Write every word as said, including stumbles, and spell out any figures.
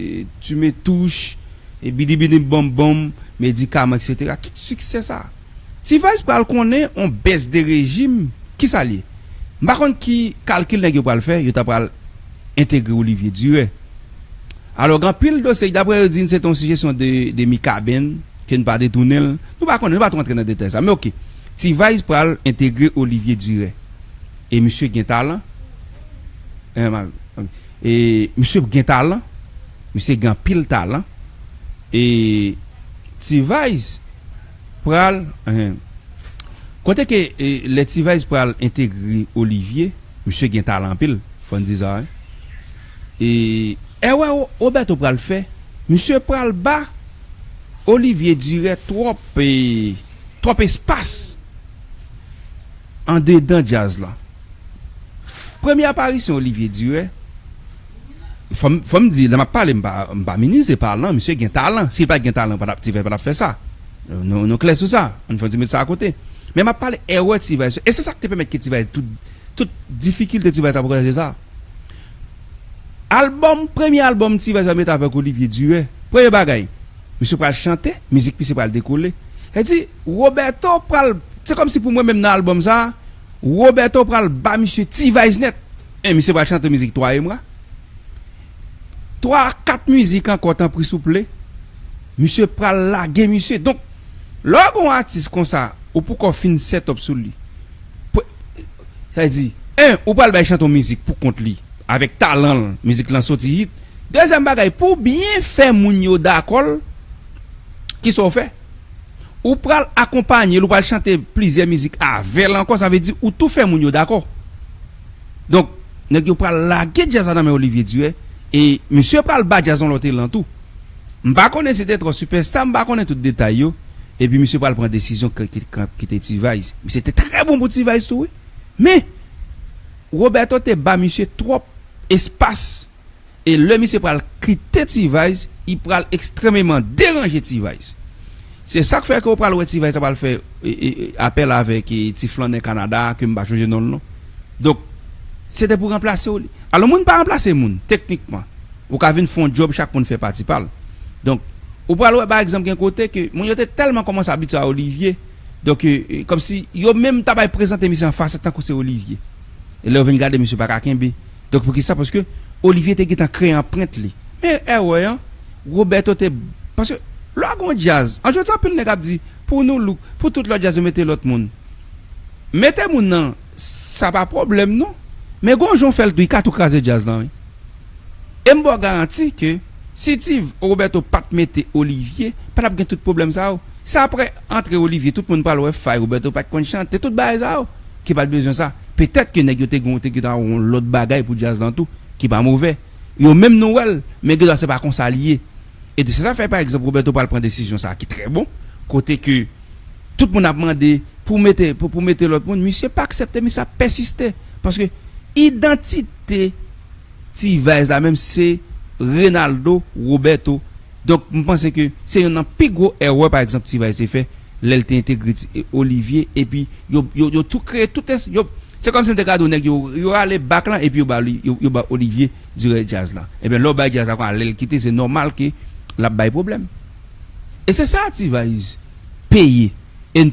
e, Ti Metouch, e, Bidi Bidi Bonm Bonm, Medikaman, etsetera. Tout siksè sa. T-Vice pral konnen on bès de rejim, kisa l ye? M pa konn ki kalkil nèg yo pral fè, yo ta pral entegre Olivier Durè. Alò, gen anpil dosye, daprè yo di n se te yon sijesyon de, de Mikaben, ke n pa detounen l. Nou pa konnen, nou pa twò antre nan detay sa. Men oke, T-Vice pral entegre Olivier Durè. E misye gen talan. E, ma- e misye gen talan. Misye gen anpil talan. E T-Vice pral, eh, kote ke, e, lè T-Vice pral entegre Olivier, misye gen talan anpil, fò n di sa, wi. E, e wè, Roberto pral fè, misye pral ba Olivier Durè twòp, e, twòp espas andedan djaz la. Premye aparisyon Olivier Durè, fò m, fò m di, lè m ap pale, m pa, m pa minimize talan, misye gen talan. Si l pa t gen talan, pa t ap, T-Vice pa t ap fè sa. Nou, nou klè sou sa. Ann fè yon ti met sa akote. Men m ap pale erè T-Vice. E se sa k te pèmèt ke T-Vice, tout, tout difikilte T-Vice ap rankontre se sa. Albòm, premye albòm T-Vice va mete avèk Olivier Durè. Premye bagay, misye pral chante, mizik misye pral dekole. Sa di, Roberto pral, se kòmsi pou mwen menm nan albòm sa, Roberto pral ba misye T-Vice nèt. E misye pral chante mizik Twa e Mwa. Twa, kat mizik ankò, tanpri souple. Misye pral lage misye. Donk, lè w gen yon atis konsa, ou poko fin set up sou li. Pre-, sa vle di, en, ou pral bay chante yon mizik pou kont li, avèk talan l, mizik lan soti hit. Dezyèm bagay, pou w byen fè moun yo dakò l, kisa w fè? Ou pral akonpanye l, ou pral chante plizyè mizik avè l ankò, sa vle di ou tou fè moun yo dakò. Donk, nèg yo pral lage djaz la nan men Olivier Durè, e misye pral ba djaz yon lòt elan tou. M pa konnen si te twò sipèsta, m pa konnen tout detay yo, epi misye pral pran desizyon k-, k-, k-, kite T-Vice. Misye te trè bon pou T-Vice tou, wi. Men, Roberto te ba misye twòp espas. E lè misye pral kite T-Vice, li pral ekstrèmeman deranje T-Vice. Se sa k fè ke w pral wè T-Vice ap al fè, e, e, e, apèl avèk, e, ti flannen Kanada a, ke m pa chonje non l non. Donk, se te pou ranplase w li. Alò, moun pa ranplase moun, teknikman. Ou ka vin fè yon djòb, chak moun fè pati pa l. Donk, ou pral wè, pa egzanp, gen kote ke moun yo te tèlman kòmanse abitye a Olivier, donk, e, e, kòmsi yo menm ta bay prezante misye an fasèt tankou se Olivier. E lè w vin gade, misye pa ka kenbe. Donk, poukisa? Paske Olivier te gentan kreye anprent li. Men erè an, Roberto te, paske lè w gen yon djaz, an jodi a, anpil nèg ap di, pou Nou Look, pou tout lòt djaz, yo mete lòt moun. Mete moun nan, sa pa pwoblèm, non. Men gon jan w fè l tou, li ka tou kraze djaz lan, wi. E m ba w garanti ke si Tiv Roberto pa t mete Olivier, pa t ap gen tout pwoblèm sa yo. Se apre antre Olivier, tout moun pral wè fay, Roberto pa t konn chante, tout bagay sa yo, ki pa t bezwen sa. Petèt ke nèg yo te gen, te gentan yon lòt bagay pou djaz lan tou, ki pa movè. Yo menm nou wè l, men gen dwa se pa konsa li ye. E se sa fè, pa egzanp, Roberto pral pran desizyon sa ki trè bon, kote ke tout moun ap mande pou mete, pou, pou mete lòt moun, misye pa aksepte, misye ap pèsiste. Paske idantite T-Vice la menm se Renaldo Roberto. Donk, m panse ke se yonn nan pi gwo erè, pa egzanp, T-Vice te fè lè l te entegre Ti-, e, Olivier, epi yo, yo, yo tou kreye tout es-, yo, se kòmsi m te ka di w nèg yo, yo rale bak lan, epi yo ba li, yo, yo ba Olivier dirèk djaz lan. Ebyen, lè w bay djaz la konsa, lè l kite, se nòmal ke l ap bay pwoblèm. E se sa T-Vice peye. E n